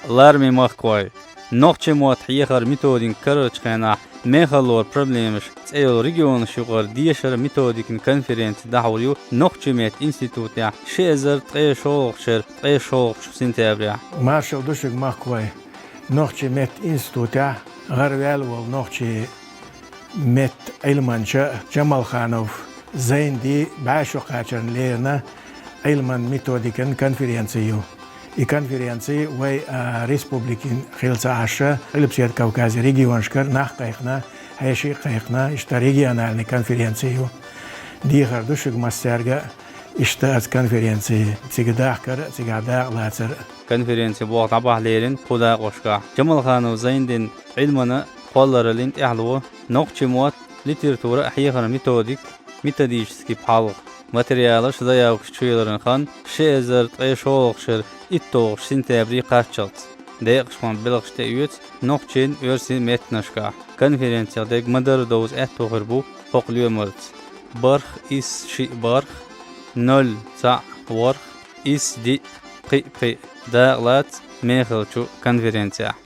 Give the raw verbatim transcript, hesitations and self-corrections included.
Лараме махкой! Нохчийн мотт хьехар методик карарчу хенахь мехаллора проблемаш цӀе йолу регионаш юкъара дешара методикан конференци дӀахьур ю Нохчийн меттан институтехь ши эзар ткъе шолгӀачу шеран ткъе шолгӀачу сентябрехь. Маршалла ду шуьга, махкой! Нохчийн меттан институтехь гӀараваьлла волу нохчийн меттан Ӏилманча Джамалханов Зайнди бӀе шо кхачарна лерина Ӏилман методикан конференци ю. И конференци вай, а, республикин хилла ца Ӏаш, Къилбаседа Кавказан регионашкара нах кхайкхина, хьеший а кхайкхина, иштта региональный конференци ю. Дехар ду шуьга массаьрга а, иштта оцу конференци цига дахкар а, цигахь дакъалацар а. Конференци болх дӀабахьа лерина кху дакъошкахь. Джамалханов Зайндин Ӏилмана кхоллараллин тӀаьхьало нохчийн мотт, литература а хьехаран методик, методический пхьалгӀа. Материалаш, заявкаш чуеларан хан ши эзар ткъе шолгӀачу шеран итталгӀачу сентябре кхаччалц. Декъашхойн белхаш тӀеоьцу нохчийн, оьрсийн меттанашкахь. Конференцех дерг ма-дарра довза аьтто хир бу хӀокху лоьмарца: барх, исс, шиъ, барх, ноль, цхьаъ, ворхӀ, исс, диъ, пхиъ, пхиъ. Дакъалаца мехалчу конференцехь.